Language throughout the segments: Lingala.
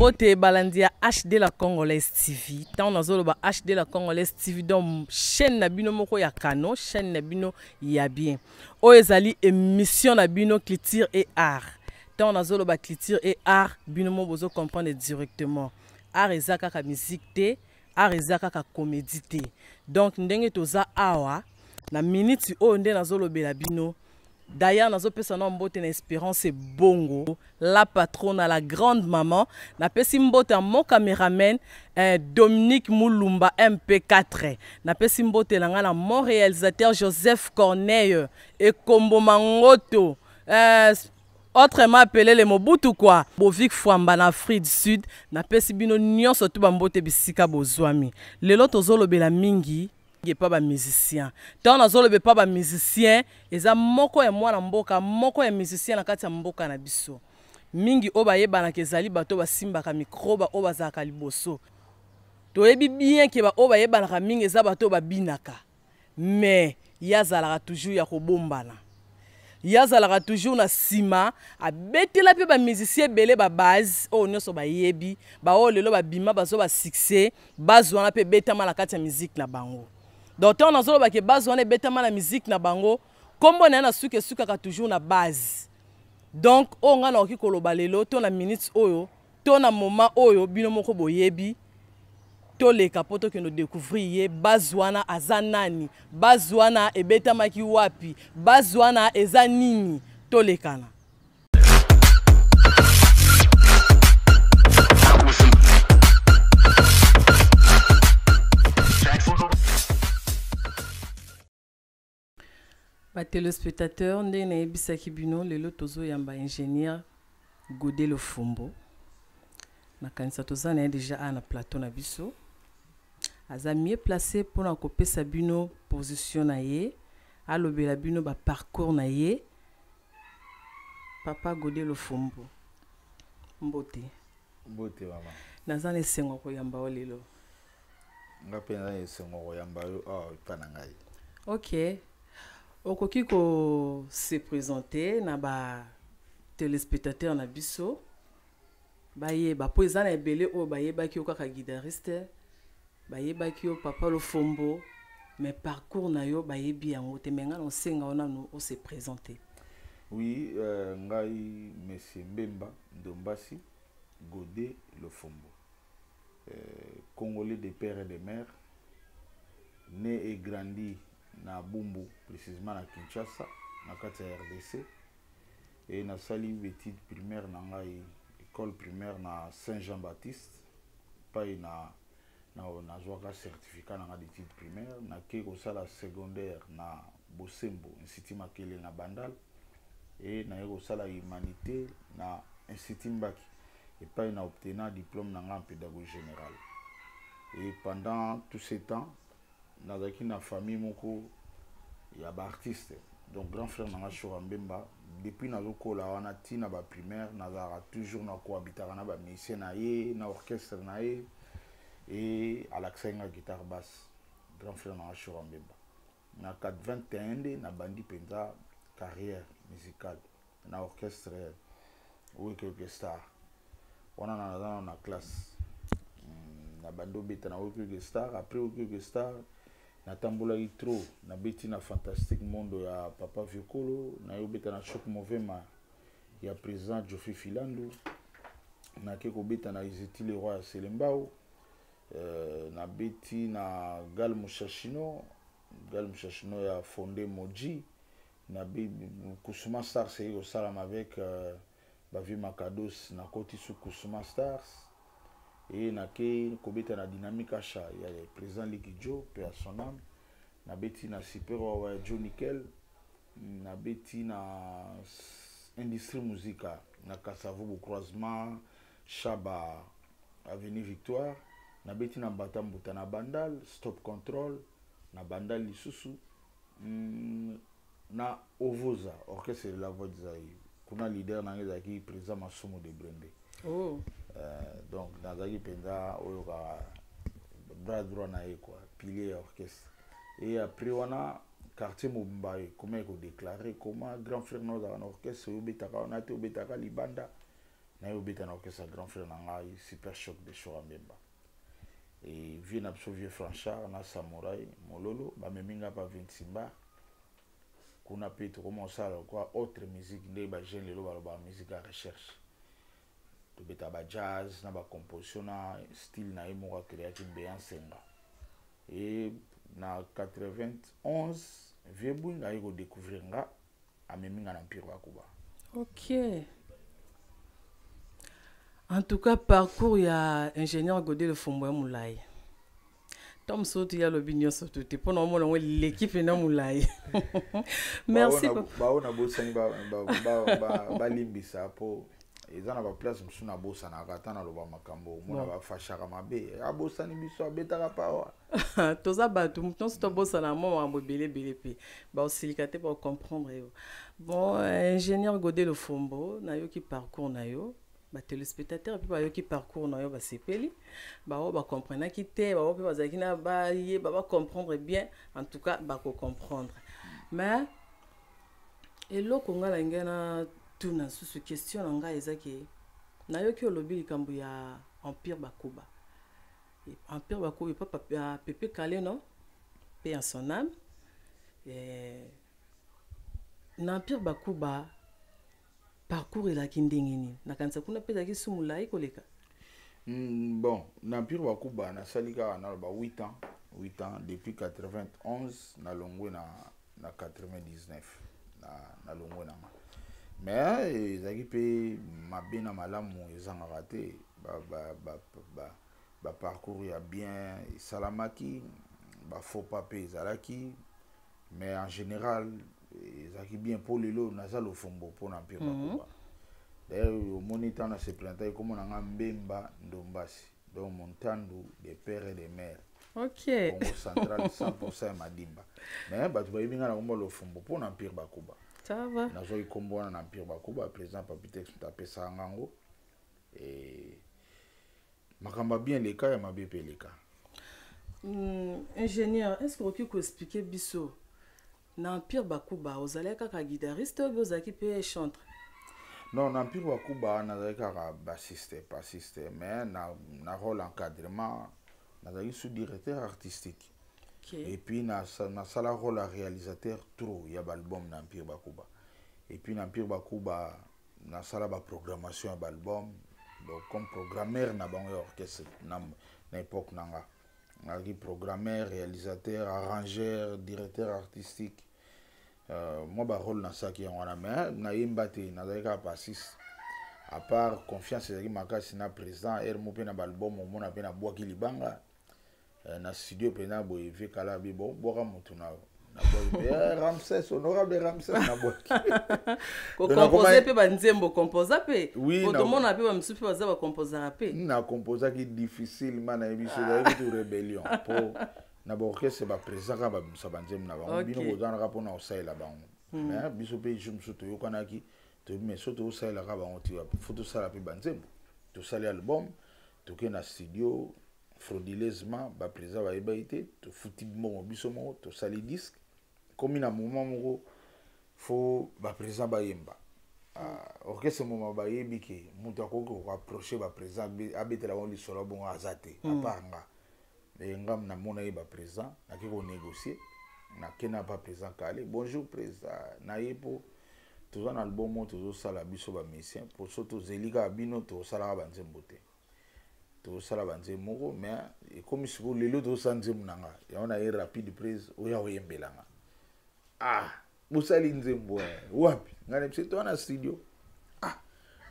Mbote balandi ya HD la Congolaise TV. Tant nazoloba HD la Congolaise TV donc chaîne na bino moko ya kano, chaîne na bino ya bien. Oyo ezali émission na bino culture et art. Tant nazoloba culture et art, bino mo bozo comprendre directement. Art eza kaka musique te, art eza kaka comédie te. Donc ndenge toza awa na minute oyo nde nazolobela bino. D'ailleurs, nazopesa na mbote na Espérance Bongo, la patronne, la grande maman. Napesi mbote à mon caméraman Dominique Moulumba MP4. Napesi mbote na nga na mon réalisateur Joseph Corneille et Kombo Mangoto. Autrement appelé le Mobutu quoi. Bovik Fwamba na Afrique du Sud. Napesi bino nyonso tu ba mbote bisika bozwami. Lelo tozolobela mingi epa ba musicien. Tant nazolobe pa ba musicien, eza moko ya mwana mboka, moko ya musicien na kati ya mboka na biso. Mingi oyo bayebanaka ezali bato basimbaka micro, ba oyo bazalaka liboso. Toyebi bien ke ba oyo bayebanaka mingi eza bato oyo babinaka. Mais ye azalaka toujours ya kobombana. Ye azalaka toujours na nsima, abetela mpe ba musicien ebele ba base oyo nyonso bayebi, ba oyo lelo babima bazwa ba succès, base wana mpe ebetama na kati ya musique na bango. Donc ntango nazoloba ke base wana ebetama na musique na bango, kombo na ye na suka esukaka toujours na base. Donc oyo ngai nakoki koloba lelo to na minute oyo to na moment oyo bino moko boyebi, toleka po tokende découvrir ye base wana aza nani, base wana ebetamaki wapi, base wana eza nini, tolekana. Ba téléspectateurs, ndenge nayebisaki bino lelo tozoyamba ingénieur Godé Lofombo. Nakanisa toza na ye déjà awa na plateau na biso. Aza mieux placé mpona kopesa bino position na ye, alobela bino ba parcours na ye. Papa Godé Lofombo, mbote. Mbote mama. Naza na esengo koyamba yo lelo. Nga mpe naza na esengo koyamba yo awa epa na ngai. Ok. Okoki ko se présenter na ba téléspectateurs na biso bayeba, po eza na ebele oyo bayebaki yo kaka guitariste, bayebaki yo Papa Lofombo, mais parcours na yo bayebi yango te. Mais nga na osenga yo nanu o se présenter. Oui, ngai Monsieur Mbemba Ndombasi Godé Lofombo. Congolais de père et de mère, né et grandi na Bumbu, précisément na Kinshasa, na kati ya RDC. Et nasali étude primaire na ngai, école primaire na Saint-Jean-Baptiste, pai na nazwaka certificat na ngai d'étude primaire, nake kosala secondaire na Bosembo, Institut Makele na Bandal, et naye kosala humanité na Institut Mbaki, epai na obtenant diplôme na ngai en pédagogie générale. Et pendant tout ce temps, nazalaki na famille moko ya ba artiste. Donc grand frère na nga Shora Mbemba, depuis nazokola wana ti na ba primaire, nazalaka toujours na cohabitaka na ba musicien na ye, na orchestre na ye, et alakisaki nga guitare basse, grand frère na nga Shora Mbemba. Na 81 nde nabandi mpenza carrière musicale na orchestre Wekeke Star. Wana naza na classe. Nabandi obeta na Wekeke Star. Après Wekeke Star, natambolaki trop, nabeti na Fantastique Mondo ya Papa Viokolo, naye obeta na Choc Movema ya président Geoffrey Filandu, nake kobeta na Izeti le Roi ya Selembao, nabeti na Gal Mushashino, Gal Mushashino ya Fondé Moji, na Kusuma Stars eyei kosalama avec Bavi Makados, nakoti su Kusuma Stars, et nake kobeta na Dynamique Asha ya président Liki Joe, paix à son âme, nabeti na Super Wawa ya Joe Nickel, nabeti na Industrie Musica na Kasavubu croisement Shaba Avenue Victoire, nabeti na Mbata Mbuta na Bandal, Stop Control na Bandal lisusu, na Ovoza orchestre de la voix de Zaïre, kuna leader na ngai ezalaki président Masumu de Brende. Oh. Donc nazalaki mpenza oyo ka bras droit na ye quoi, pilier ya orchestre. Et après wana quartier mobimba ekoma ekodéclare koma grand frère na ozalaka na orchestre oyo obetaka wana te, obetaka libanda. Naye obeta na orchestre ya grand frère na ngai, Super Choc de Shora Mbemba. Et vieux na biso, vieux Franchard na Samouraï Mololo, bamemi nga pa Vintimba. Kuna mpe tokoma kosala lokwa autre musique, nde bajeune lelo balobaka musique ya recherche. Tobeta ba jazz na bacomposition na style na ye moko acréaki, Mbeya Nsenga. Et na 91, vieux Bwinga aye kodécouvrir nga, amemi nga na Empire Bakuba. Ok, en tout cas parcours ya ingénieur Godé Lofombo ya molai. To mosusu toya alobi nyonso to te, mpona omona yango eleki mpena molai. Merci. Bao nabosani, balimbisa, mpo eza na baplace mosusu nabosanaka. Ata naloba makambo, omona bafashaka mabe, abosani biso, abetaka pawa. Toza bato, moto nyonso tobosana mwa makambo ebele ebele mpe baosilika te, bacomprendre yo. Bon, ingénieur Godé Lofombo, nayoki parcours na yo, batéléspectateur mpe bayoki parcours na yo, basepeli. Bao bacomprenaki te, bao mpe bazalaki na bayeba, bacomprendre bien. En tout cas bakocomprendre. Mais eloko ngai na ngai na tuna susu, question na ngai eza ke nayoki olobi likambo ya Empire Bakuba. Empire Bakuba epa ya Pepe Kale, non, paix en son âme. Na Empire Bakuba, parcours elaki ndenge nini? Nakanisa kuna mpe ezalaki su molai koleka. Bon, na Empire Bakuba nasali kaka, naloba 8 ans, 8 ans, depuis 91 nalongwe na 99 na nalongwe nanga. Mais ezalaki mpe mabe na malamu ezangaka te. Baparcours ya bien esalamaki, bafaux pas mpe ezalaki, mais en général ezalaki bien, mpo lelo naza Lofombo mpona Empire Bakuba. D'ailleurs omoni, ntango na se présenta, ekómo na nga Mbemba Ndombasi, donc Montandu de père et de mère. Congo Central, 100 ya Madimba. Mais bato bayebi nga na kombo Lofombo mpo na Empire Bakuba. Ça va. Nazwaki kombo wana na Empire Bakuba, président Papitex moto apesaka ngango. E makambo ya bien eleka, ya mabe mpe eleka. Ingénieur, est ce que okoki koexpliquer biso, na Empire Bakuba ozalaki kaka guitariste oyo ozalaki mpe chantre? Non, na Empire Bakuba nazalaki kaka bassiste, mais na rôle encadrement, nazalaki sous directeur artistique. Et puis nasala rôle ya réalisateur trop ya baalbum na Empire Bakuba. Et puis na Empire Bakuba nasala baprogrammation ya baalbum, donc comme programmeur na bango ya orchestre. Na époque na nga nazalaki programmeur, réalisateur, arrangeur, directeur artistique. Mwa barôle nasalaki yango wana, mais nayemba te, nazalaki kaka bassiste. À part confiance ezalaki makasi na président ermo mpe na baalbum, omona mpe nabwaki libanga na studio mpena boye, vie kala bi bon, bwaka motu na nabwaki mpe Ramses, honorable Ramses, nabwaki. Kocompose mpe banzembo, composa mpe? Po tomona mpe bamisusu mpe baza bacomposaka mpe. Nakomposaki difficilement, nayebi so ezalaki kutu rébellion, mpo na baorchestre baprésident kaka babimisa banzembo na bango. Bino bozanaka mpona kosalela bango, mais biso mpe jour mosusu toyokanaki, toyebi, mais so tozosalelaka bango ti, faut tosala mpe banzembo. Tosali album, tokei na studio frauduleusement, baprésident bayebaki te, tofuti mbongo biso moko, tosali disque. Komi na moment moko, faut baprésident bayemba. Orchestre moma bayebi ke moto akoki koapproche baprésident, abetela bango lisolo bongo aza te à part nga. Nga namona ye baprésident, nake konégocie, nake na pa président Kale: "Bonjour président, naye mpo toza na album oyo tozosala biso bamusicien, po so tozeli kaka bino, tosalaka banzembo te, tozosala banzembo moko, mais ekomi sikoyo lelo tozosala nzembo na nga, yango na ye rapide prise oya oyembelanga." "Ah, bosali nzembo wapi?" Ngai na biso to wana studio. "Ah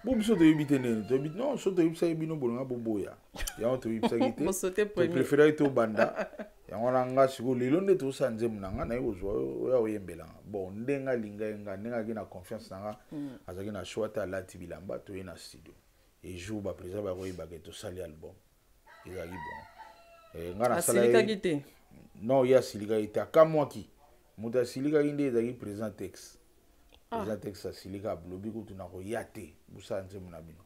bo, biso toyebi te ndeni toyebi." "Non, so toyebisaki bino, bolinga boboya, yango toyebisaki te, topréféraki tobanda yango wana. Nga sikoyo lelo nde tozosala nzembo na nga, naye kozwa oya oyembelanga." Bon, ndenge alingai nga, ndenge azalaki na confiance na nga, azalaki na choix te, alati bilamba, toye na studio. Et jour baprésident bakoyebaka tosali album, ezalaki bon. Nga nasilikaki te? Non, ye asilikaki te, akamwaki. Moto asilikaki nde ezalaki président Tex. Président Tex asilika, alobi kutu na koya te, bosala nzembo na bino,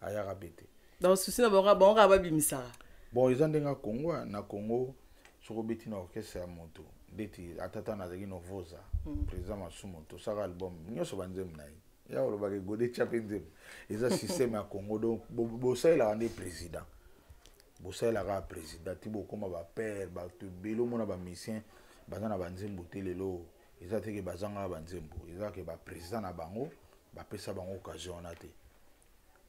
ayaka mpe te. Donc susi na bango, bango kaka babimisaka. Bon, eza ndenge ya Congo. Na Congo, soki obeti na orchestre ya moto, ndeti atata nazalaki novoza, président Masumu, tosaka album nyonso banzembo na ye. Ya kolobaka Gode tya mpe nzembo, eza système ya Congo. Donc bosalelaka nde président, bosalelaka président ti bokóma bapère. Bato ebele omona bamusicien baza na banzembo te lelo, eza te ke bazangaka banzembo, eza ke baprésident na bango bapesa bango occasion wana te.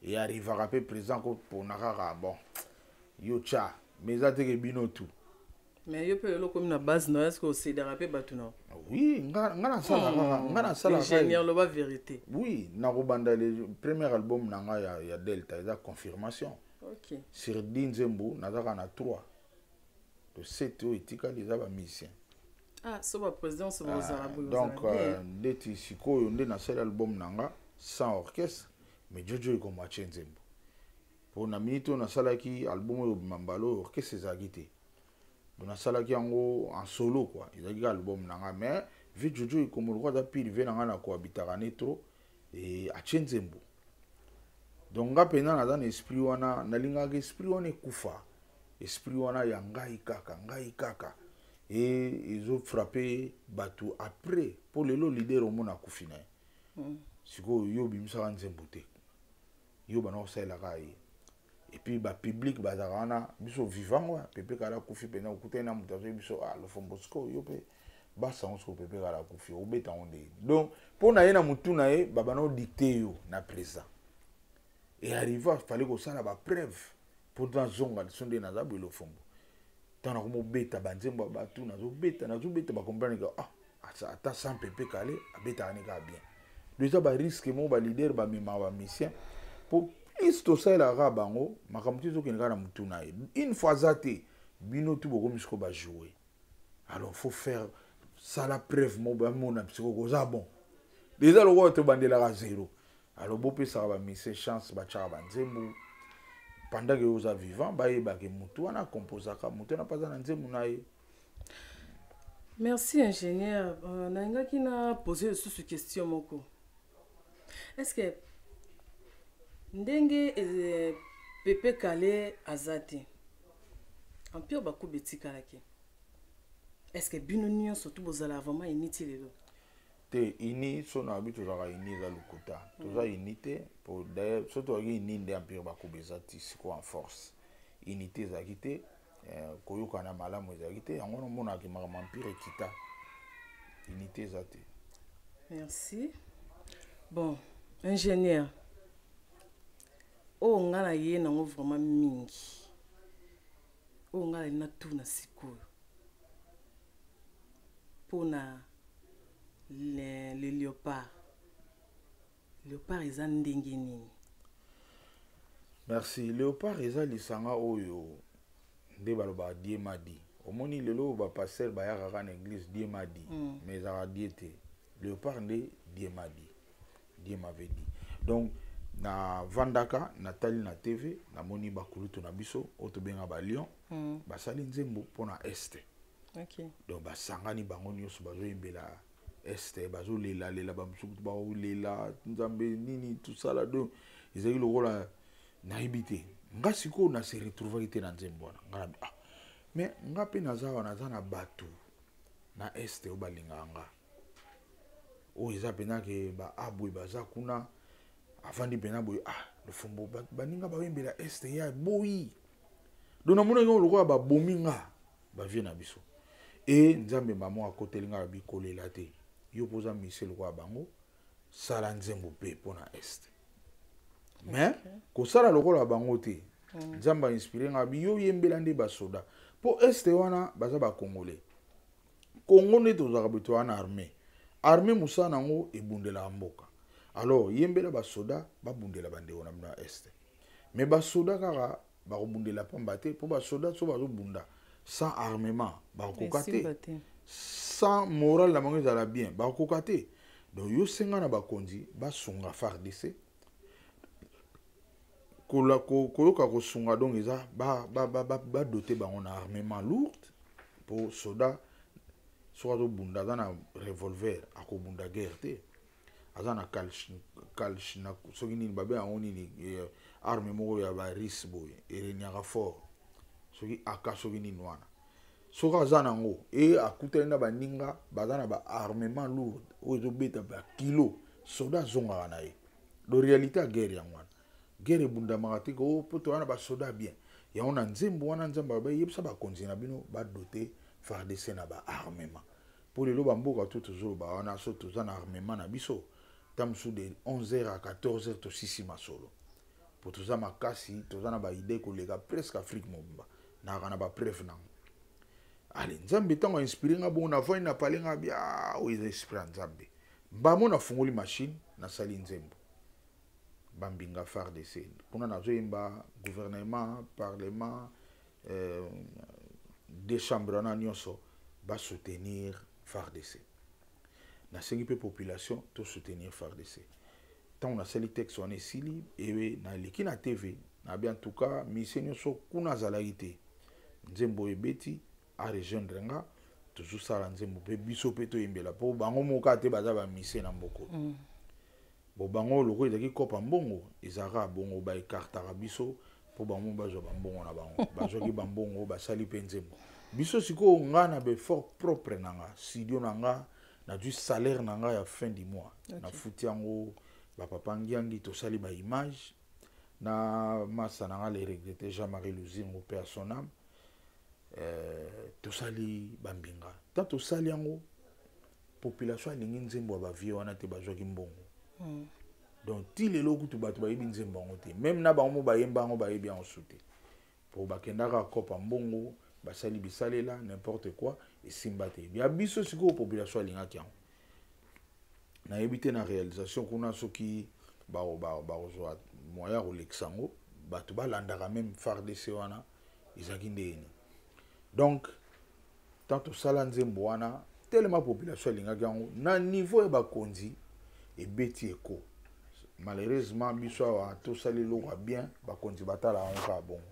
Earrivaka mpe président kopona kaka, bon, yo tya, mais eza te ke bino tout. Mais yo mpe lelo okomi na base na yo, est-ce océdaka mpe bato na? Oui, nga nasalaka kaka, nga nasalaka. Ingénieur, loba vérité. Oui, nakobanda le premier album na nga ya Delta, eza confirmation. Sur 10 nzembo, nazaka na 3 to 7 oyo etikali eza bamusicien. Ah, so baprésident so bozala boye. Donc ndeti sikoyo nde nasali album na nga sans orchestre, mais Jojo ekoma atie nzembo. Mpo na minute oyo nasalaki album oyo obima mbala oyo, orchestre ezalaki te. Donc nasalaki yango en solo quoi, ezalaki kaka album na nga. Mais vu Jojo ekoma lokola aza pire ve na nga na kohabitaka ne trop e atie nzembo. Donc nga mpenza naza na esprit wana, nalingaka esprit wana ekufa, esprit wana ya ngai kaka, ngai kaka, e ezofrappe bato après. Mpo lelo leader omona akufi na ye, sikoyo yo obimisaka nzembo te, yo bana kosalelaka ye, et puis bapublic bazalaka wana. Biso vivant wana, Pepe Kala akufi mpenza, okutani na moto azoyi biso: "Ah, Lofombo, sikoyo yo mpe basango, sikoyo Pepe Kala akufi, obeta yango ndenge?" Donc mpo na ye, na motu na ye, babana odicte yo na présent. E arrive fallait kosala bapreuve mpo nazonga liso nde naza boye. Lofombo, ntango nakomobeta banzembo ya bato, nazobeta, nazobeta, bacomprendre ke ah, ata sans Pepe Kale abetaka ne kaka bien. Donc eza barisque moko baleader bamemaka bamusicien, mpo plus tosalelaka kaka bango, makambo te ezokende kaka na motu na ye. Une fois aza te, bino tu bokomi sikoyo bajoue. Alors faut faire sala preuve moko bamona sikoyo koza bon. Eza lokola tobandelaka zéro. Alors bopesaka bamusicien chance, batiaka banzembo pendant ke oza vivant, bayebake motu wana akomposaka, motu wana mpe aza na nzembo na ye. Merci, ingénieur. Nalingaki na pose lisusu question moko. Est ce que ndenge Pepe Kale aza te, Empire Bakuba etikalaki, est ce que bino nyonso tu bozala vraiment uni ti lelo? Te, uni so na babi tozalaka uni, eza lokuta. Toza uni te. Po d'ailleurs so tozalaki uni nde Empire Bakuba eza ti sikoyo en force. Unité ezalaki te, koyokana malamu ezalaki te. Yango wana omonaka makambo empire ekita, unité eza te. Merci. Bon, ingénieur, oyo nga na ye nango vraiment mingi, oyo nga nali natuna sikoyo mpona le léopard. Léopard eza ndenge nini? Merci. Léopard eza lisanga oyo nde balobaka "Dieu m'a dit". Omoni lelo oyo bapasteur bayaka kaka na église, "Dieu m'a dit", mais ezalaka Dieu te. Léopard nde "Dieu m'a dit", Dieu m'avait dit. Donc navandaka, natali na TV, namoni bakulutu na biso oyo tobenga balion basali nzembo mpona Est. Donc basangani bango nyonso, bazoyembela Est, bazolelalela, bamosusu baolela Nzambe nini tosala. Donc ezalaki lokola nayebi te. Nga sikoyo na se retrouvaki te na nzembo wana. Nga na ah, mais nga mpe naza awa, naza na bato na Est oyo balingaka nga, oyo eza mpenza ke baabwe baza kuna. Avandi mpenza boye: "Ah, Lofombo, baninga bayembela Est ya boyi." Donc namonaki yango lokola babomi nga bavie na biso. E Nzambe mamo akoteli nga, babi kolela te, yo mpo oza mise lokola bango, sala nzembo mpe mpo na Est, mais kosala lokola bango te. Nzambe ainspire nga, bi yo yembela nde basoda, mpo Est wana baza bacongolais. Congo nde tozalaka boye, toza na armée. Armée mosala nango ebundelaka mboka. Alors yembela basoda babundela bandeko na bino ya Est. Mais basoda kaka bakobundela pamba te, mpo basoda so bazobunda sans armement bakokoka te, sans moral na bango ezala bien bakokoka te. Donc yo senga na bakonzi basunga FARDC. Koyoka kosunga, donc eza badote bango na armement lourd, mpo soda soki azobunda aza na revolver akobunda guerre te. Aza na kalch na soki nini babe yango nini, arme moko ya barusse boye ereniaka fort, soki aka soki nini wana, soki aza nango e akutani na baninga baza na baarmement lourd oyo ezobeta bakilo. Soda azongaka na ye. Do réalité ya guerre yango wana. Guerre ebundamaka te ko po toza na basoda bien. Yango na nzembo wana Nzambe aloba yebisa bakonzi na bino badote FARDC na ba armement. Po lelo bamboka to tozoloba wana so toza na armement na biso, ta mosusu de 11h à 14h tosisi masolo. Po toza makasi, toza na ba idée koleka presque Afrique mobimba. Naka na ba preuve nango. Ale Nzambe ntango inspiré nga bongo navandi na pale nga bia oyo eza esprit ya Nzambe. Mbamo nafungoli machine, nasali nzembo. Bambinga FARDC. Kuna nazoyemba gouvernement, parlement, deux chambres wana nyonso basoutenir FARDC. Nasengi mpe population to soutenir FARDC. Ntango nasali texte wana esili, ewe naleki na TV, nabi en tout cas mise nyonso kuna azalaki te. Nzembo ebeti a rejoindre nga, tozosala nzembo mpe biso mpe toyembela mpo bango moka te baza bamise na mboko. Bo bango loko ezalaki kopa mbongo, ezalaka bongo baekartaka biso mpo bango bazwa bambongo na bango. Bazwaki bambongo basali mpe nzembo. Biso sikoyo nga na befort propre na nga, studio na nga, nazwi salaire na nga ya fin du mois. Nafuti yango bapapa ngiangi, tosali ba image na masa na nga le regretté Jean-Marie Luzingo pe à son âme. Tosali bambinga. Tant tosali yango, population alingi nzembo ya bavie wana te, bazwaki mbongo. Donc ti lelo kutu bato bayebi nzembo yango te, même na bango mo bayemba yango bayebi yango su te. Po bakendaka kopa mbongo, basali bisalela n'importe quoi, esimba te. Ya biso sikoyo population alingaki yango. Nayebi te na réalisation kuna soki bakozwa moyen ya kolekisa yango, bato balandaka même FARDC wana ezalaki ndenge nini. Donc tant tosala nzembo wana tellement population alingaki yango na niveau ya bakonzi ebeti eko. Malheureusement biso awa tosali eloko ya bien, bakonzi batala yango kaka bongo.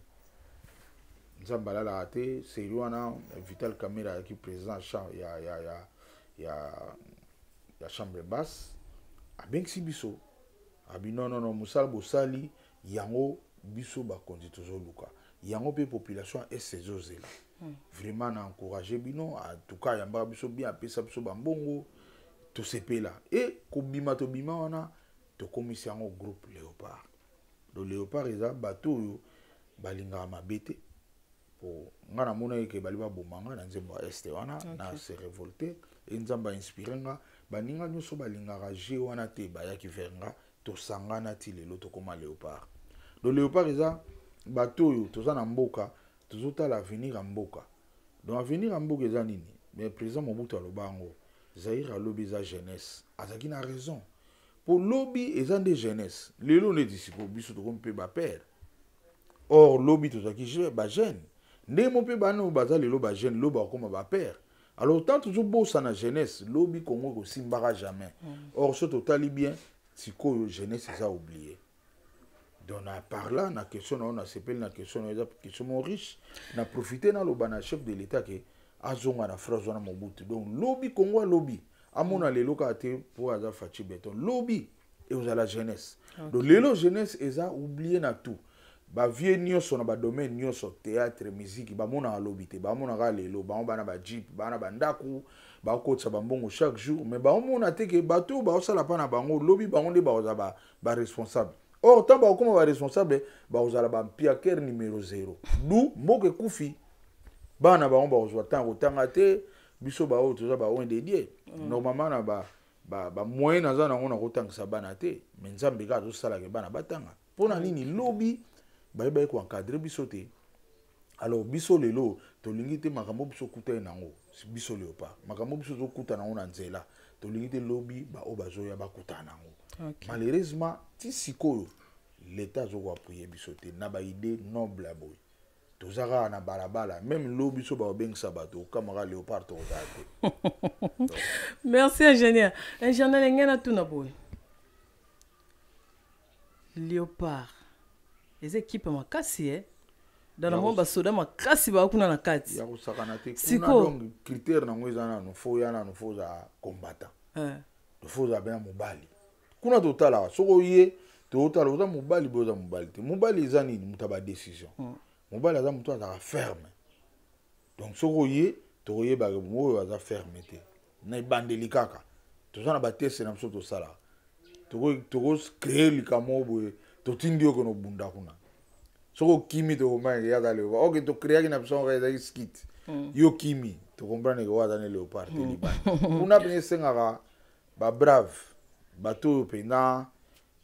Nzambe alalaka te. Seri wana Vital Kamerhe ayaki président ya chambre basse, abengisi biso, abi non non non, mosala bosali yango biso bakonzi tozoluka yango mpe population est ezozela. Vraiment na encourager bino, en tout cas yambaka biso bien, apesa biso bambongo tosepela. E kobima tobima wana tokomisi yango groupe Léopard. Donc Léopard eza bato oyo balingaka mabe te. Po nga namonaki ke bali baboma nga na nzembo ya este wana, na se révolté e Nzambe ainspiré nga, baninga nyonso balingaka jeu wana te bayaki vers nga, tosangana ti lelo tokóma Léopard. Donc Léopard eza bato oyo toza na mboka, tozotala avenir ya mboka. Donc avenir ya mboka eza nini? Mais président Mobutu aloba yango, Zaire alobi eza jeunesse, azalaki na raison. Po lobi eza nde jeunesse, lelo neti sikoyo biso tokomi mpe bapere, or lobi tozalaki bajeune. Ndenge mo mpe bana oyo baza lelo bajeune, lobi bakokoma bapere. Alors tant tozobosana jeunesse, lobi Congo ekosimbaka jamais. Or so totali bien sikoyo jeunesse eza oublié. Donc na par là na question na yo, nasepeli na question na yo, eza question mo riche. Na profite naloba na chef de l'état ke azonga na phrase wana Mobutu. Donc lobi Congo alobi amona lelo kaka te po aza Fatshi Béton, lobi ekozala jeunesse. Donc lelo jeunesse eza oublié na tout, bavie nyonso na badomaine nyonso, théâtre, musique, bamonaka lobi te, bamonaka lelo. Bango bana bajeep, bana bandako, bakotisa bambongo chaque jour, mais baomona te ke bato oyo baosala mpa na bango, lobi bango nde bakozala baresponsable. Or ntango bakokoma baresponsable, bakozala bampiakere numéro 0 du mboka ekufi. Bana bango bakozwa ntango kotanga te. Biso baoyo toza baoin dédié, normalement na bamoyen naza nango na kotangisa bana te, mais Nzambe kaka azosalaka bana batanga. Mpo na nini? Lobi bayebaki koencadre biso te. Alors biso lelo tolingi te makambo biso okutani nango, biso Léopard, makambo biso ozokutana nango na nzela, tolingi te lobi baoyo bazoya bakutana nango. Malheureusement ti sikoyo l'état azokoappuyer biso te na baidée noble ya boye. Toza kaka na balabala, même lobi so bakobengisa bato okamaka Léopard tokozala te. Merci ingénieur. Ingénieur, ngai natuna boye, Léopard eza équipe makasi e dans le monde, basoda makasi baa kuna na kati. Ya kosakana te kuna. Donc critère nango eza nano fo ya nano fo oza combattant, fo ozala bena mobali. Kuna totalaka soki oye, totala oza mobali boye, oza mobali te. Mobali eza nini? Moto ya badécision. Mobali aza moto azalaka ferme. Donc soki oye, tokoyebaka oyo aza ferme te na ebandeli. Kaka toza na bateste na biso tosalaka. Tokocrée likambo moko boye, totindi yo kende obunda kuna. Soki okimi, tokombaneke ye aza léopard. Ok, tocréaki na biso, ezalaki skit. Yo kimi, tocomprendre ke oyo aza ne léopard te. Libanda kuna mpenza esengaka babrave, bato oyo mpenza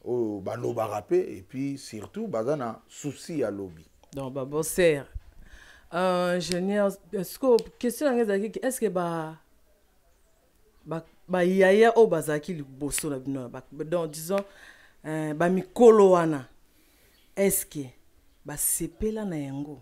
oyo balobaka mpe, et puis surtout baza na souci ya lobi. Donc baboser ingénieur, est-ce que question na ngai ezalaki, est ce que ba bayaya oyo bazalaki liboso na bino, donc disons bamikolo wana, est ce que basepela na yango?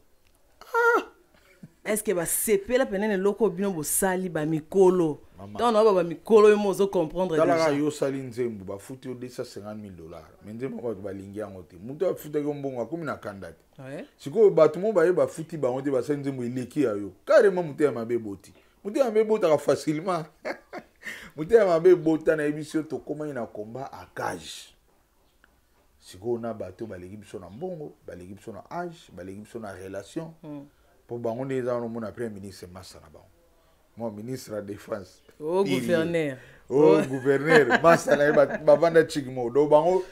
Est ce que basepela pene na eloko oyo bino bosali, bamikolo? Ntango na ba bamikolo, yo mo ozocomprendre. Talaka, yo osali nzembo, bafuti yo 250 000 dollars, mais nzembo bato balingi yango te. Moto afutaki yo mbongo akomi na kanda te. Sikoyo bato mo baye bafuti bango te, basali nzembo eleki ya yo carrément. Moto ya mabe eboti, moto ya mabe ebotaka facilement, moto ya mabe ebota. Nayebi so tokomaki na combat à cage. Sikoyo na bato baleki biso na mbongo, baleki biso na age, baleki biso na relation, mpo bango nde eza wana. Omona premier ministre masa na bango, mwa ministre ya défense. Oh, gouverneur. Oh, gouverneur masa na ye, bavanda chiki moko. Donc bango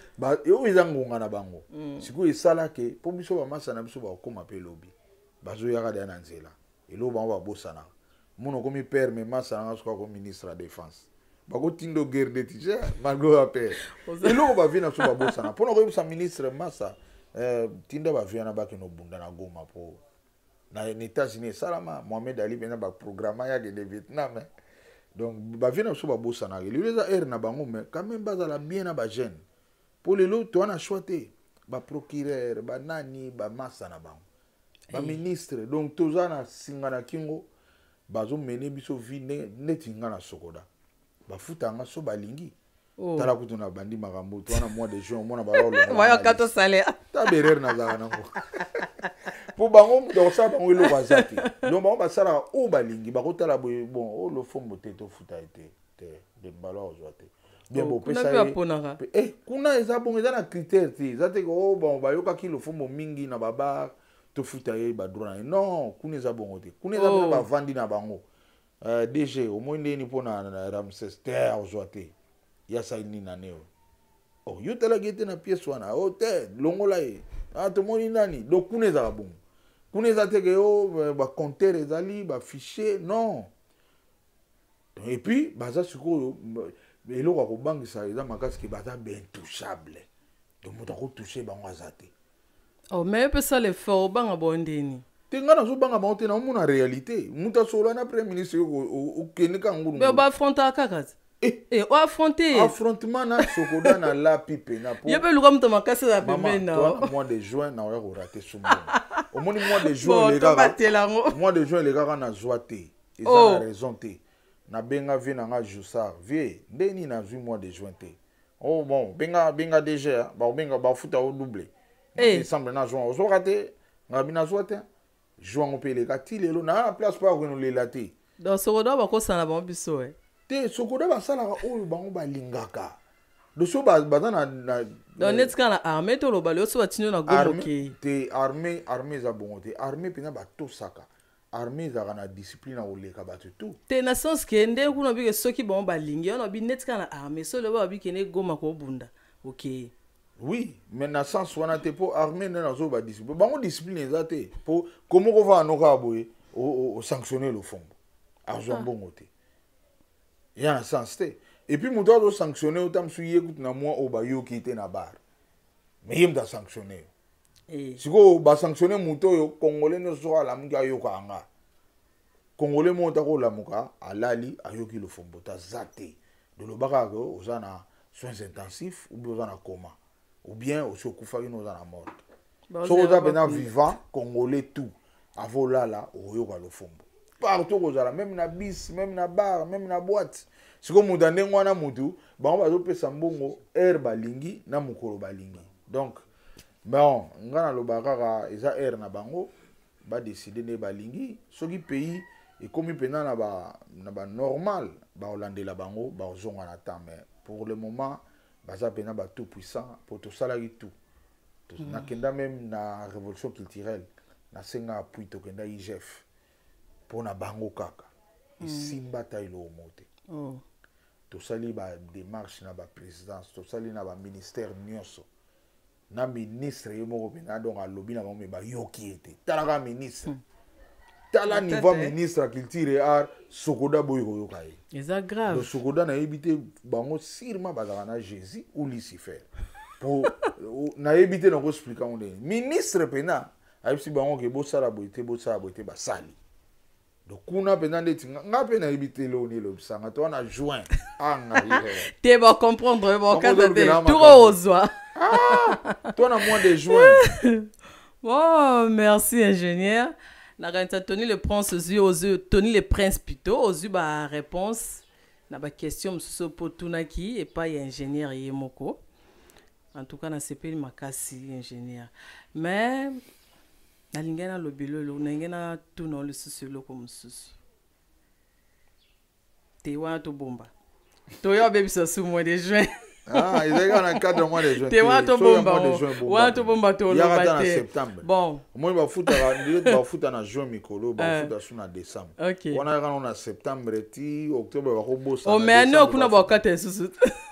oyo eza ngonga na bango. Sikoyo esalake mpo biso bamasa na biso bakokóma mpe lobi, bazoyaka deya na nzela. Eloko bango babosanaka, mona okomi père, mais masa nanga soki ako ministre ya défense, bakotinda guerre neti je malgré oyo père. Eloko bavie na biso babosana, mpona koyebisa ministre masa tinda bavie wana bakende obunda na Goma, mpo na États-Unis esalama Mohamed Ali mpenza baprogramme yakende Vietnam, eh. Donc bavie na biso babosanaka. Lelo eza ere na bango, mais quand même bazala bien na bajeune, mpo lelo toa na choix te. Baprocureur, banani, bamasa na bango, baministre, donc toza na singa na kingo, bazomene biso vie neti nga na Sokoda, bafuta yanga so balingi. Oh. Tala kutu na bandi makambo to wana, mois de juin omona. Bayoka salaire. Ta berere nazalaka nango, mpo bango moto akosala bango eloko aza te. Donc bango basalaka oyo balingi. Bakotala boye, bon, oyo Lofombo te, tofuta ye te, te de mbala ozwa te bien. Oh, bopesa kuna mpe ye baponaka. Kuna eza bongo, eza na critère te. Eza te ke o bon, bayokaki Lofombo mingi na babar, tofuta ye badroit na ye. Non, kuna eza bongo te. Kuna eza Oh. mpena bavandi na bango. DG omoi ndeni mpo na Ramses te, ozwa te, ye asali nini na ne oyo? Oh, yo talaki ye te na pièce wana? O te, longola ye. Ah, tomoni nani. Donc kuna ezalaka bongo. Kuna eza te ke o bacompteur ezali bafichier, non. Et puis baza sikoyo, eloko ya kobangisa eza makasi ke baza baintouchable. Donc moto akotouche bango aza te. Oh, mais yo mpe sala effort, obanga bo ndeni? Te, ngai nazobanga bango te, naomona réalité. Moto asolola na premier ministre, okende ka ngulu. Mais baaffrontaka kaka te. Eh. Eh, oaffronte. Affrontement na Sokoda na lapi pena po Yo mpe luka moto makasi aza mama pembeni na toa yo. mois de juin naoya korater sumbongo. Omoni mois de juin Bon, elekaka, tobatela yango. mois de juin elekaka, nazwa te. Eza Oh. na raison te. Nabenga vie na nga Jusar, vie nde nini, nazwi mois de juin te. Oh bon, benga, benga DG, ah, bakobenga, bafuta o double. Eh. Décembre na juin ozwaka te, ngabi nazwa te. Juin ngo mpe eleka ti lelo na na place mpo akokende olela te. Donc Sokoda bakosana bango biso, e. Te, Sokoda basalaka oyo bango balingaka. Doso baza na Donc neti kaka na armée, toloba lelo so batindi yo na Goma, armée okei. Te, armée eza bongo te. Armée mpenza batosaka, armée ezalaka na discipline ya koleka bato tout. Te, na sens ke ndenge kuna obike, soki bango balingi wana, obi neti kaka na armée, so lelo babikende Goma kobunda, okei. Oui, mais na sens wana te, mpo armée nde nazoba discipline bango, discipline eza te, mpo komo kovanda no kaka boye, osanctionne Lofombo, azwa mbongo te, ya na sens te. Et puis moto azosanctionne, ota mosusu ye kutu na mwa oyo bayoki te na bar, mais ye moto asanctionne yo. Eh. Sikoyo basanctionne moto oyo, congolais nyonso soko alamuki ayoka nga. Congolais moko taka olamuka, alali, ayoki Lofombo te, aza te. Loloba kaka ke oza na soins intensifs, ou bien oza na coma, ou bien osi okufaki na oza na morgue. Soki oza mpenza vivant, congolais tout avant olala okoyoka Lofombo partout, kozala même na bis, même na bar, même na boîte. Sikoyo moto ya ndenge wana, motu bango bazopesa mbongo heure balingi na mokolo balingi. Donc bon, nga nalobaka kaka eza heure na bango, badécider nde balingi. Soki pays ekomi mpenza na banormal, bakolandela bango, bakozonga na temps. Mais pour le moment baza mpenza batout puissant, po tosalaki tout. Nakenda même na révolution culturelle, nasenga appui, tokenda IGF mpo na bango kaka, esimba ta eloko moko te. Oh. Tosali ba démarche na ba présidence, tosali na ba ministère nyonso, na ministre ye moko mpenza. Donc alobi na bango, me bayoki ye te. Talaka ministre, tala niveau ya ministre ya culture et art, Sokoda boyi koyoka ye. Eza grave. Donc Sokoda, nayebi te, bango sûrement bazalaka na Jésus ou Lucifer, po nayebi te nakoexpliquer yango ndenge. Ministre mpenza ayebisi bango ke bosala boye te, bosala boye te, basali. Donc kuna mpenza ndeti nga mpe nayebi te eloko nini elobisanga to wana juin anga. Te, bacomprendre, bakata te, turo ozwa. To na mois de juin. Bon, merci ingénieur. Nakanisa Tony le Prince, ozwi, ozwi Tony le Prince plutôt, ozwi baréponse na baquestion mosusu mpo otunaki epai ya ingénieur ye moko. En tout cas nasepeli makasi, ingénieur, mais nalingi naloba eloko, nalingi natuna lisusu eloko mosusu te. Wana tobomba, toya obebisa su mois de juin. Ah, ezalaki kaka na cadre mois de juin. Te, wana tobomba, wana tobomba, toloba te. Bon, omoni, bafutaka nde bafuta na juin, mikolo bafuta su na décembre. Wana kaka na septembre ti octobre bakobosana. Oh, mais ane kuna bakata lisusu.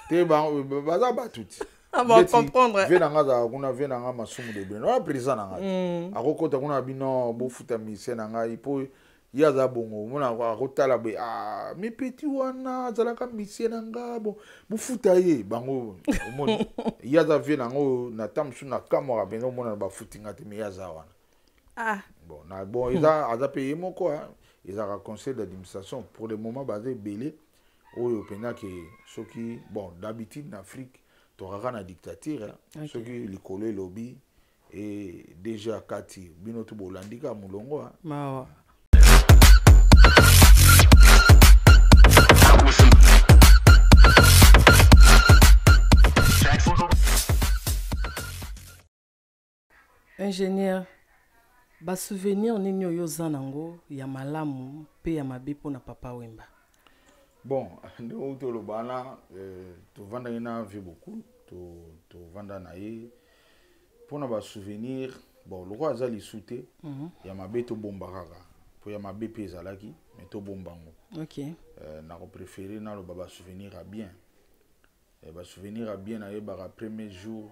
Te, baza bato ti. Bacomprendre. Ve na nga azalaka kuna, ve na nga Masumu de Breno wana, président na nga te, akokota kuna bino bofuta musicien na ngai, mpo ye aza bongo. Omona akotala boye: ah, mi petit wana azalaka musicien na nga, bon, bofuta ye. Bango omoni, ye aza vie nango na ta mosusu na kamwaka mpenza, omona bafuti nga te, me ye aza wana. Bon, na bon, eza aza mpe ye moko, ezalaka conseil d'administration. Pour le moment baza ebele oyo mpenza ke soki, bon, d'habitude na Afrique tokaka na dictature. Soki likolo elobi e DG akati, bino to bolandi kaka molongo. Mawa. Ingénieur, basouvenir nini oyo oza nango ya malamu mpe ya mabe mpona Papa Wemba? Bon, nde oyo toloba wana, tovandaki na vie beaucoup, tovanda na ye mpona basouvenir. Bon, lokola aza lisu te, ya mabe tobomba kaka, mpo ya mabe mpe ezalaki, mais tobomba yango. Nakopréférer naloba basouvenir ya bien. Basouvenir ya bien, nayebaka premier jour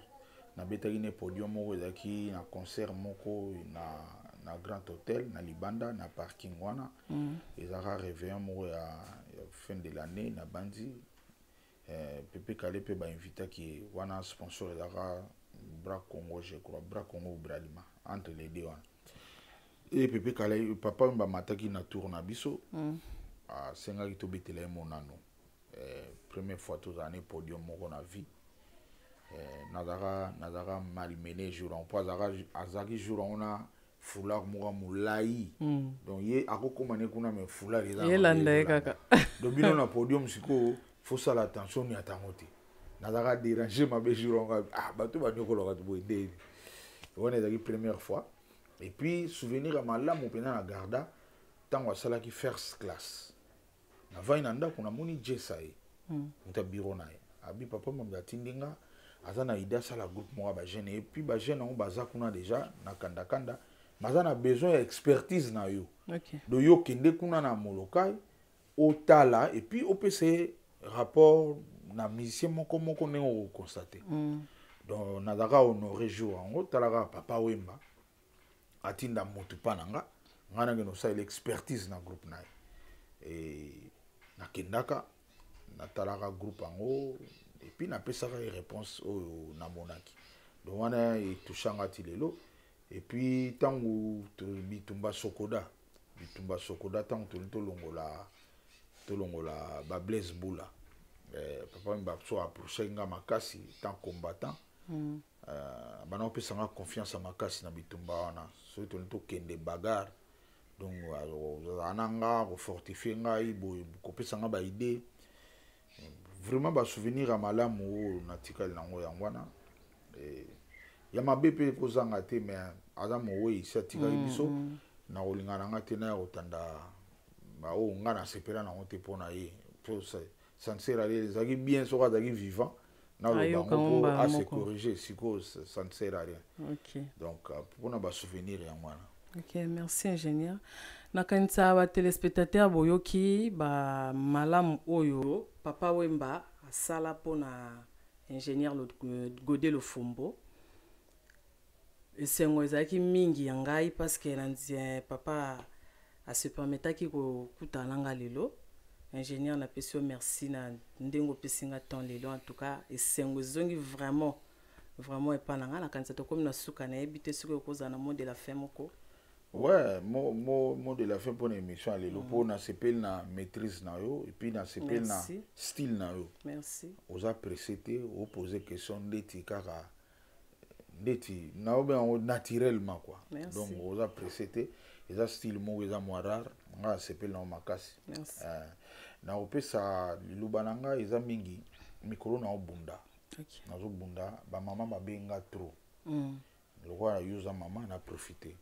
nabetaki ne podium moko, ezalaki na concert moko na Grand Hôtel, na libanda na parking wana. Ezalaka réveillon moko ya fin de l'année na bandi Pepe Kale mpe bainvitaki wana. Sponsor ezalaka Bra Congo, je crois, Bra Congo ou Bralima, entre les deux wana. E Pepe Kale, papa oyo bamataki na tour na biso, asengaki tobetela ye monano. Première fois tozala ne podium moko na vie, nazalaka malmené jour yango, mpo azalaki jour yango na foulard moko ya molai. Donc ye akokóma ne kuna, mais foulard elanda ye kaka. Donc bino na podium sikoyo, fosala attention, ni atango te. Nazalaka déranger mabe jour yango. Ah, bato banyokolaka boye ndeni wana, ezalaki première fois. Et puis souvenir ya malamu mpenza na garda, ntango asalaki first class, navandi na ndako, namoni jesa ye, moto ya bureau na ye, abi papa mambi atindi nga, aza na idée asala groupe moko ya bajeune, et puis bajeune yango baza kuna déjà na kandakanda, baza na besoin ya expertise na yo. Donc yo okende kuna na Molokai, otala, et puis opesa ye rapport na musicien moko moko ndenge okoconstater. Donc nazalaka honoré jour yango. Talaka Papa Wemba atinda motu mpa na nga, ngai nakende kosalela expertise na groupe na ye. E nakendaka, natalaka groupe yango, et puis napesaka ye réponse oyo namonaki. Donc wana etouchanga ti lelo. Et puis ntango bitumba Sokoda, bitumba Sokoda, ntango toli tolongola bablaise bula, papa Wemba so approchaki nga makasi tant combattant. Bana opesanga confiance ya makasi na bitumba wana. Soki tolingi tokende bagarre, donc azala na nga, kofortifier ngai boye, kopesa nga baidée. Vraiment basouvenir ya malamu oyo natikali nango yango wana. Ya mabe mpe kozanga te, mais aza mowei, si atikali biso na kolinga na nga te na ya kotanda baoyo nga nasepela nango te mpo na ye, po ça ne sert à rien. Ezalaki bien soki azalaki vivant, naloba yango mpo ase corriger. Sikoyo ça ne sert à rien. Donc mpona basouvenir yango wana. Ok, merci ingénieur. Nakanisa ba téléspectateurs boyoki ba malamu oyo Papa Wemba asala mpona ingénieur Godé Lofombo. Esengo ezalaki mingi ya ngai parce que na papa ase permettaki kokutana na nga lelo. Ingénieur, napesi yo merci na ndenge opesi nga temps lelo. En tout cas, esengo ezongi vraiment vraiment epa na nga. Nakanisa tokomi na suka. Nayebi te soki okozala na mot de la fin moko. Ouais, mot de la fin mpona émission ya lelo, mpo nasepeli na maîtrise na yo et puis nasepeli na style na yo. Merci. Oza pressé te, opose question ndeti kaka ndeti naobenga yango naturellement quoi. Merci. Donc oza pressé te, eza style moko eza mwa rare. Nga nasepeli nango makasi. Merci. Nakopesa liloba na ngai eza mingi mikolo naobunda. Nazobunda, bamama babenga trop. Lokola yo oza mama, na profite.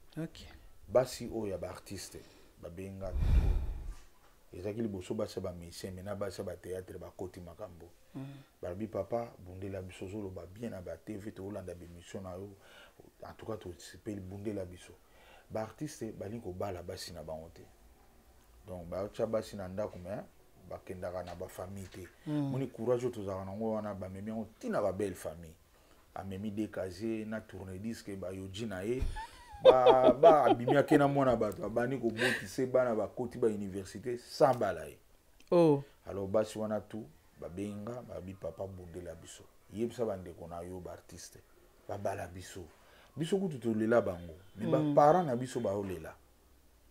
Basi oyo ya baartiste babenga trop. Ezalaki liboso basi ya bamusicien, mais na basi ya bathéâtre bakoti makambo. Balobi: "Papa, bundela biso, ozoloba bien na batv, toolanda bémission na yo, en tout cas tosepeli, bundela biso." Baartiste balingi kobala basi na bango te, donc baotya basi na ndako, mais bakendaka na bafamille te. Moni courage oyo tozalaka nango wana, bamemi yango ntina babelle famille, amemi deux casier na tourne disque bayoji na ye, ba abimi, ake na mwana bato, abandi kobotise bana, bakoti bauniversité sans bala ye. Alors basi wana tu babenga, babi: "Papa, bundela biso, yebisa bandeko na yo baartiste babala biso. Biso kutu tolela bango, mais baparent na biso baolela."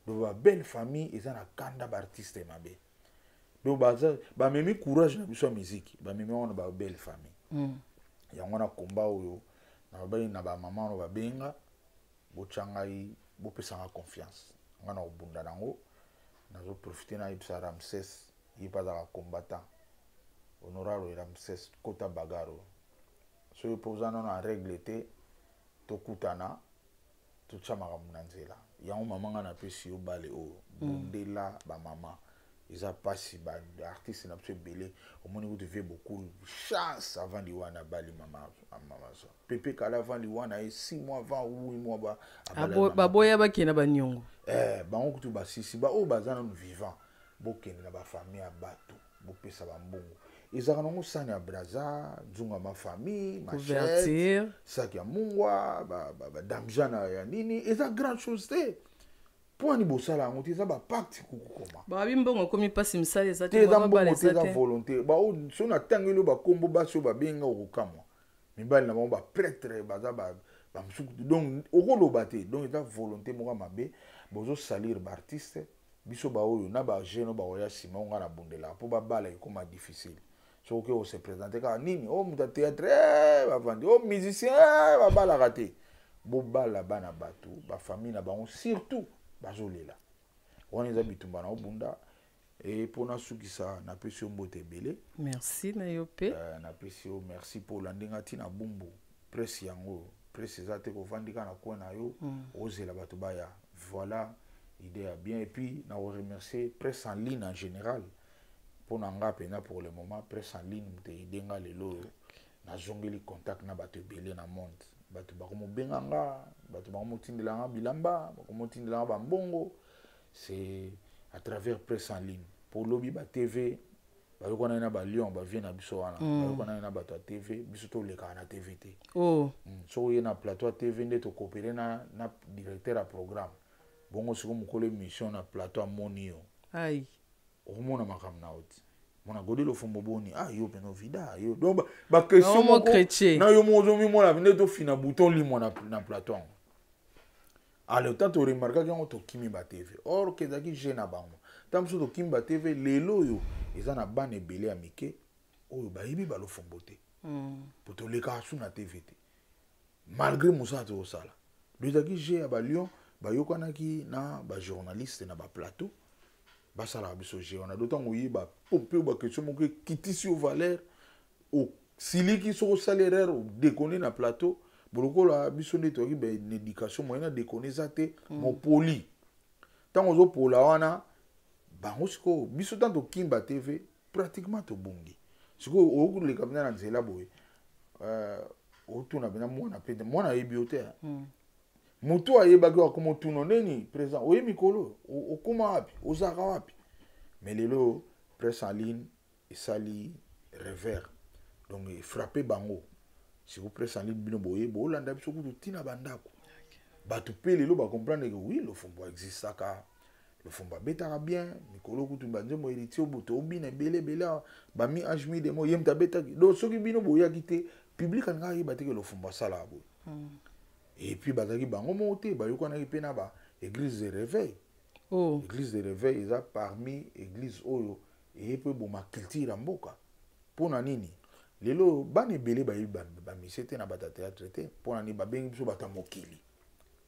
Donc babelle famille eza na kanda, baartiste mabe. Donc baza bamemi courage na biso ya musique, bamemi wana babelle famille. Yango wana komba oyo nalobaki na bamama wana babenga: botya ngai, bopesanga confiance, ngai na kobunda nango. Nazoprofite nayebisa Ramses, ye mpe azalaka combattant honorable. Ramses, kota bagaro, soki mpo oza nano en règle te, tokutana, totya makambo na nzela. Yango mama, ngai napesi yo bale oyo, bundela bamama. Eza mpasi, baartiste na biso ebele. Omoni kutu vie bokulu chance avant liwa na bali mama, mama so pepe kala avant liwa na ye, 6 mois avant, 8 mois ba abala mama. Baboya bakende na baniongo. Bango kutu basisi, baoyo baza nanu vivant, bokende na bafamille ya bato, bopesa bambongo. Ezalaka nango sani ya braza, nzunga mafamille, machette, couverture, saki ya mungwa, badamjana ya nini, eza grande chose te. Mpo ani bosala yango te? Eza bapacte kukukoma. Babi mbongo ekomi mpasi, misala eza te. Eza babala mbongo te. Eza Eza te. Volonté. Bao so natangeli oyo bakombo, basi oyo babenga, okokamwa, mibali na bango baprêtre baza bamosuku, donc okoloba te. Donc eza volonté moko ya mabe, bozosalir baartiste. Biso baoyo na bajeune oyo bakoya nsima, oyo ngai nabundelaka mpo babala ekóma difficile. Soki oke ose présente kaka nini, o moto ya théâtre, bavandi, o musicien, babalaka te. Bobala bana bato, bafamille na bango surtout bazolela. Wana eza bitumba na obunda. E mpo nasukisa, napesi yo mbote ebele. Merci na yo mpe. Napesi yo merci mpo olandi nga ntina bumbu. Presse yango, presse eza te kovandi kaka na coin na yo, ozela bato baya. Voilà idée ya bien. Et puis na koremercier presse en ligne en général. Mpo na nga mpenza, pour le moment, presse en ligne moto aide nga lelo oyo nazongeli contact na bato ebele na monde. Bato bakomobenga nga, bato bakomotindela nga bilamba, bakomotindela nga bambongo, c'est à travers presse en ligne. Po lobi ba TV bayokanaki na balion, bavie na biso wana, bayokanaki na bato ya TV. Biso tolekaka na TV te. Soki oye na plateau ya TV nde tokopere na directeur ya programme bongo. Sikoyo mokolo émission na plateau, amoni yo, ai okomona makambo na yo ti mona Godé Lofombo boni, ah, yo mpena ovida yo. Donc baquestion Omo moko chrétien. Na yo moko ozomimona nde tofina bouton limwa na plateau yango. Alors tant toremarkaki yango, tokimi ba TV, or ke ezalaki jeu na bango. Ntango mosusu tokimi ba TV, lelo oyo eza na bana ebele ya mike oyo bayebi balofombo te, po tolekaka su na TV te malgré mosala tokosala. Donc ezalaki jeu ya balion, bayokanaki na bajournaliste na baplateau, basalaka biso jeu wana. Do ntango oyeba pompe oyo, baquestion moko ekitisi yo valeur, osiliki. Soki osali erreur, odekone na plateau. Bolokola biso nde toyaki na éducation moyen na dekone eza te. Mopoli ntango ozopola wana bango. Sikoyo biso ntango tokimba TV, pratiquement tobongi. Sikoyo okoleka mpenza na nzela boye, otuna mpenza mwana mpe mwana ayebi yo te. Moto ayebaki akoma otuna ndeni président oye mikolo okoma wapi, ozalaka wapi. Mais lelo presse en ligne esali revers, donc efrappe bango. Siko presse en ligne, bino boye boolanda biso kutu ntina bandako, bato mpe lelo bacomprendre ke oui, Lofombo existaka, Lofombo abetaka bien. Mikolo kutu banzembo Héritier oboto obina ebele ebele awa, bami ange mi demo ye moto abetaki. Donc soki bino boyaki te, public alingaka yeba te ke Lofombo asalaka boye. Et puis bazalaki bango moko te, bayokanaki mpe na ba église de réveil. Église de réveil eza parmi église oyo eye mpe eboma culture ya mboka. Mpo na nini lelo bana ebele bayebi bamise te na bato ya théâtre te? Mpo na nini babengi biso bato ya mokili?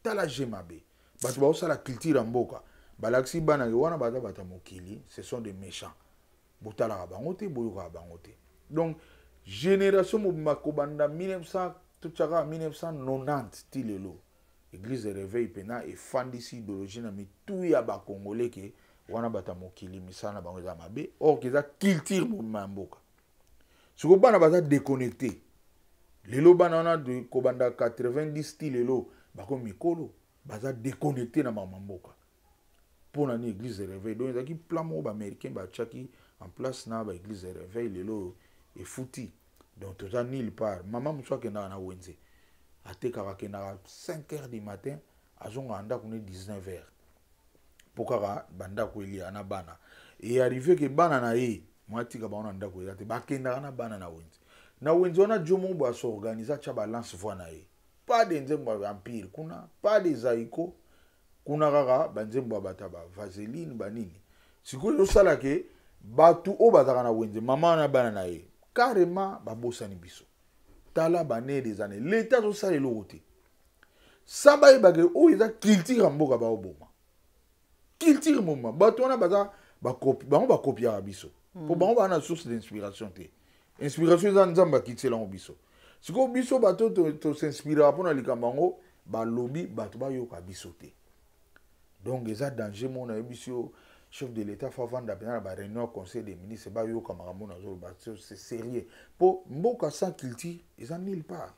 Tala je mabe, bato baosala culture ya mboka, balakisi bana ke wana baza bato ya mokili, ce sont des méchants, botalaka bango te, boyokaka bango te. Donc génération mobimba kobanda 1900, totiaka 1990 ti lelo, église de réveil mpena efandisi idéologie na mitu ya bakongole ke wana bato ya mokili, misala na bango eza mabe. Or ke eza culture mobimba ya mboka. Sikoyo bana baza déconnecté. Lelo bana wana kobanda 90 ti lelo bakomi mikolo, baza déconnecté na makambo ya mboka. Mpo na nini? Église de réveil. Donc ezalaki plan moko baaméricain batiaki en place na baéglise de réveil. Lelo oyo efuti. Donc toza nulle part. Mama mosusu akendaka na wenze, atekaka, akendaka 5 heures du matin, azongaka ndako ne 19 heures, mpo kaka bandako elia na bana. E arrive ke bana na ye mwa atika bango na ndako eza te, bakendaka na bana na wenze. Na wenze wana, jo moko boye asorganize, atya balance voix na ye. Pas de nzembo ya Empire kuna, pas de Zaiko kuna, kaka banzembo ya bato ya bavaseline banini. Sikoyo ezosala ke bato oyo bazalaka na wenze, mama wana, bana na ye, carrément babosani biso. Tala bane des années, l'état azosala eloko te. Sa bayebake oyo eza culture ya mboka, baoboma culture moma. Bato wana baza bango bakopiaka biso mpo bango baa na source d'inspiration te. Inspiration eza Nzambe akitiela biso. Sikoyo biso bato tosinspiraka mpona likambo yango, balobi bato bayoka biso te. Donc eza danger. Moko nayebi yo, chef de l'état faut avanda mpenza na baréunion ya conseil des ministres, bayoka makambo nazoloba. C'est sérieux, mpo mboka sans culture eza nulle part.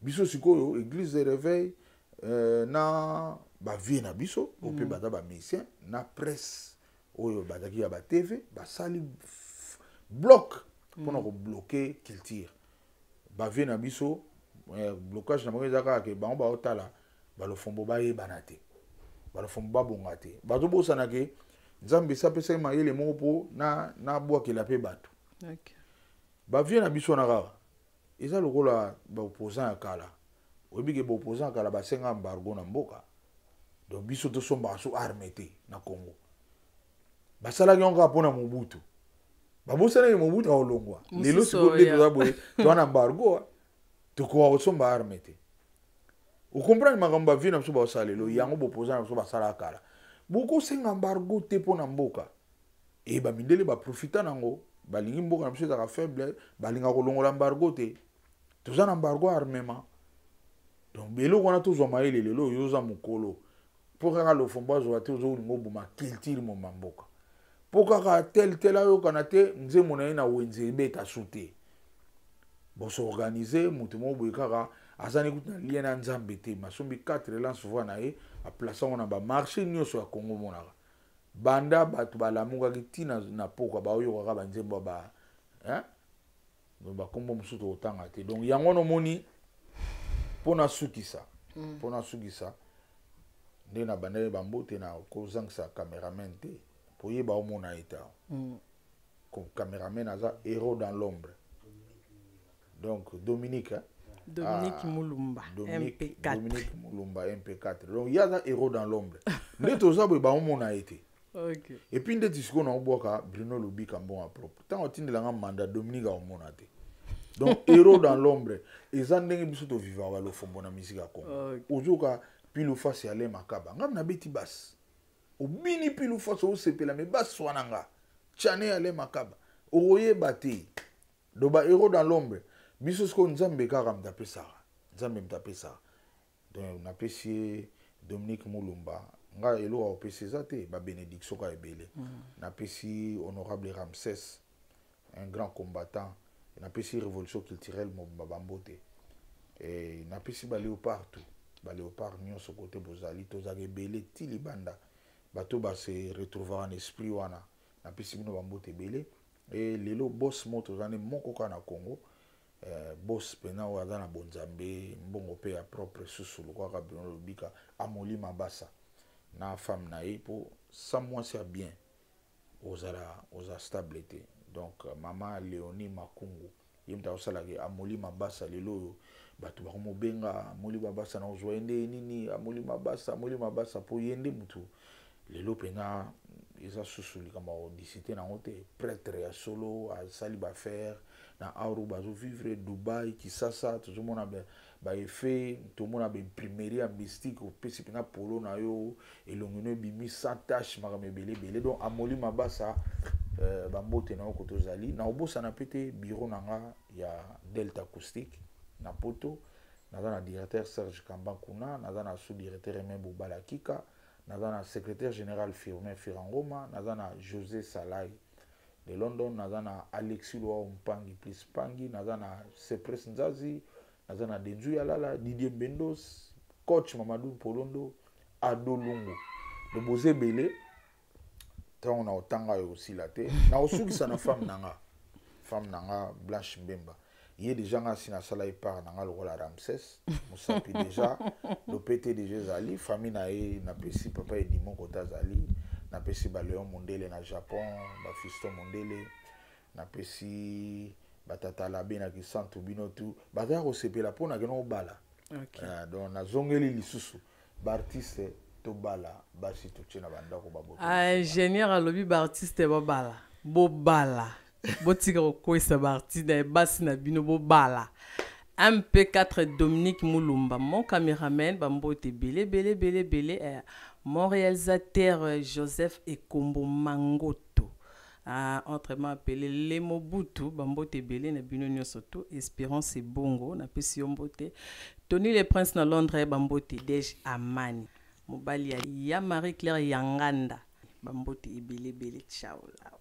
Biso sikoyo église de réveil na bavieux na biso oyo mpe baza bamusicien, na presse oyo bazalaki ya batv, basali bloc mpona kobloquer culture. Bavieux na biso, blocage na bango eza kaka ke bango baotala balofombo bayebana te, balofombo babonga te. Bazobosana ke Nzambe esi apesaki mayele moko mpo nabwakela mpe bato. Bavieux na biso wana kaka eza lokola baopposant ya kala. Oyebi ke baopposant ya kala basenga embargo na mboka, donc biso tosombaka so arme te na Congo. Basalaki yango kaka mpona Mobutu. Babosanaki Mobutu akolongwa. Lelo sikoyo nde toza boye, toza na embargo, tokoka kosomba arme te. Ocomprendre makambo bavieux na biso baosala lelo? Yango bopoza na biso basalaka kala, bokosenga embargo te mpo na mboka. E bamindele baprofita nango, balingi mboka na biso ezalaka faible, balingaka kolongola embargo te. Toza na embargo armement. Donc eloko wana tozwa mayele. Lelo oyo oza mokolo, mpo kaka Lofombo azwa te, ozolinga oboma culture moma mboka, mpo kaka tel tel ayokana te, nzembo na ye na wenze ebeta su te. Bosorganize moto moko boye kaka aza ni kutu na lien na Nzambe te, masombi 4 lance voix na ye, aplace yango na bamarché nyonso ya Congo. Monaka banda bato balamukaki ntina na pokwa, baoyokaka banzembo ya ba, hein? Bakombo mosusu tokotanga te. Donc yango wana omoni, mpo nasukisa, mpo nasukisa nde na bandaki bambote na kozangisa cameraman te, po yeba omona ye te. Cameraman aza héros dans l'ombre. Donc Dominique, hein? Dominique, ah, Mulumba. Dominique, MP4. Dominique Mulumba MP4. Donc ye aza héros dans l'ombre. Nde toza boye, baomona ye te. Et puis ndeti sikoyo naobwaka Bruno Lobika mbongo propre, ntango atindelanga manda, Dominique aomona te. Donc héros dans l'ombre eza ndenge biso tovivaka balofombo na misika ya Congo. Ozoka pile face ya le makaba, ngam nabeti basi, obini pile face, osepela me basi wana nga tiane ya le makaba, okoyeba te. Donc ba héros dans l'ombre, biso sikoyo Nzambe kaka moto apesaka, Nzambe moto apesaka. Donc napesi ye Dominique Mulumba, ngai eloko akopesa eza te, babénédiction kaka ebele. Napesi honorable Ramsès, un grand combattant. Napesi révolution culturelle mobimba bambote. Napesi baléopard tout. Ba léopard nyonso kote bozali, tozalaka ebele ti libanda. Bato ba se retrouvaka na esprit wana. Napesi bino bambote ebele. E lelo boss mo toza nde moko kaka na Congo. Boss pena oyo aza na bonzambe, mbongo pe ya propre susu lokola bino lobika Amoli Mabasa na femme na ye, po sa mwasi ya bien ozala oza stable te. Donc mama Léonie Makungu ye moto azosalaka Amoli Mabasa lelo oyo bato bakomobenga Amoli Mabasa na ozwa ye nde nini Amoli Mabasa, Amoli Mabasa, po ye nde motu lelo pena eza susu likambo ya kodisite nango te. Prêtre ya solo asali baaffaire na auru, bazovivre Dubai, Kisasa, tozomona baeffet, tomona baimprimerie ya mystique, opesi mpena polo na yo elongi no ebimi sans tache, makambo ebele ebele. Donc Amoli Mabasa, bambote na yo koto ozali. Na obosana pe te bureau na nga ya Delta Acoustique na Poto, naza na directeur Serge Kamba kuna, naza na sous directeur Aimé Bobala Kika, naza na secrétaire général Firmin Firangoma, naza na José Salai de London, naza na Alexis Loa Mpangi plus Mpangi, naza na Sepres Nzazi, naza na Denzu Yalala, Didier Mbendos, coach Mamadou Mpolondo, Ado Lungu. Le boze ebele ntango na otanga yo osila te. Na osukisa na femme na nga, femme na nga Blanche Mbemba. Ye déjà nga si nasala ye part na nga lokola Ramsès mosapi déjà lopete déjà ezali famille na ye. Napesi papa Edimon kota azali, napesi baleon Mondele na Japon, bafiston Mondele, napesi batata labe na Kisantu, bino tu bazala kosepela mpo na kena obala. Donc nazongeli lisusu baartiste tobala basi, totie na bandako baboto. Ah, ingénieur alobi baartiste babala, bobala, botika kokwesa baartiste na basi na bino, bobala. MP4 Dominique Moulumba, mon caméraman, bambote ebele ebele ebele ebele. Mon réalisateur Joseph Ekombo Mangoto, ah, autrement appelé Le Mobutu, bambote ebele na bino nyonso tu. Espérance Ebongo, napesi yo mbote. Tony le Prince na Londres, bambote. Dej Amani, mobali ya Marie Claire Yanganda, bambote ebele ebele. Ciao lao.